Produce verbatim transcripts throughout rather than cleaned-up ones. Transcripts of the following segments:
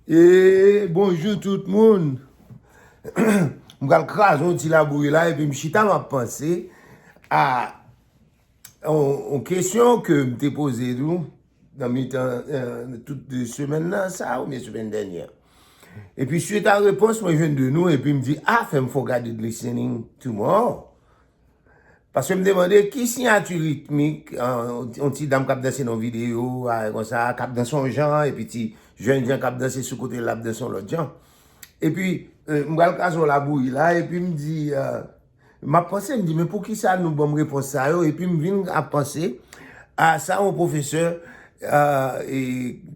E bonjou tout moun. M pral kraze yon ti labouyi la epi m chita m ap panse a yon, yon kesyon ke m te poze nou nan mitan eh, tout de semèn nan sa oubyen semèn dènyè. Epi swit a repons mwen jwenn de nou epi m di a fè m fè w gade listening to more. Paske m te mande ki siyati ritmik yon ti dam k ap danse nan videyo konsa k ap danse yon jan epi ti jèn jan k ap danse sou kote l ap danse yon lòt jan. Epi m pral kraze yon labouyi la epi m di m ap panse m di men poukisa nou ban m repons sa yo epi m vin ap panse a sa yon pwofesè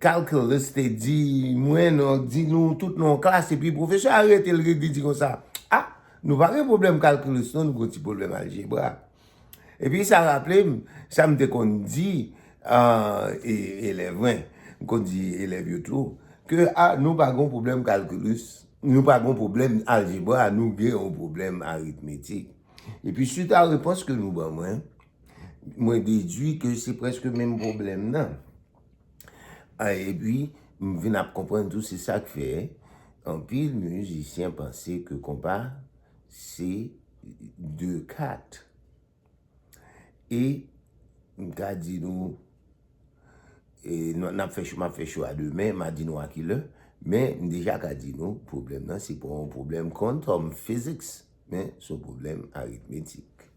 calculus te di mwen non di nou tout nan yon klas epi pwofesè a rete l ret li di konsa a nou pa gen pwoblèm calculus non nou gen ti pwoblèm aljebra. Epi sa raple m sa m te konn di elèv mwen, m konn di elèv yo tou ke a nou pa gen pwoblèm calculus, nou pa gen pwoblèm aljebra, nou gen yon pwoblèm aritmetik. Epi swit a repons ke nou ban mwen, mwen dedwi ke se prèske menm pwoblèm nan. Epi m vin ap konprann tou se sa k fè anpil mizisyen panse ke konpa se de kat. E m ka di nou n ap fè cho m ap fè cho a demen m a di nou a kilè. Men m deja ka di nou pwoblèm nan se pa yon pwoblèm quantum physics men se yon pwoblèm aritmetik.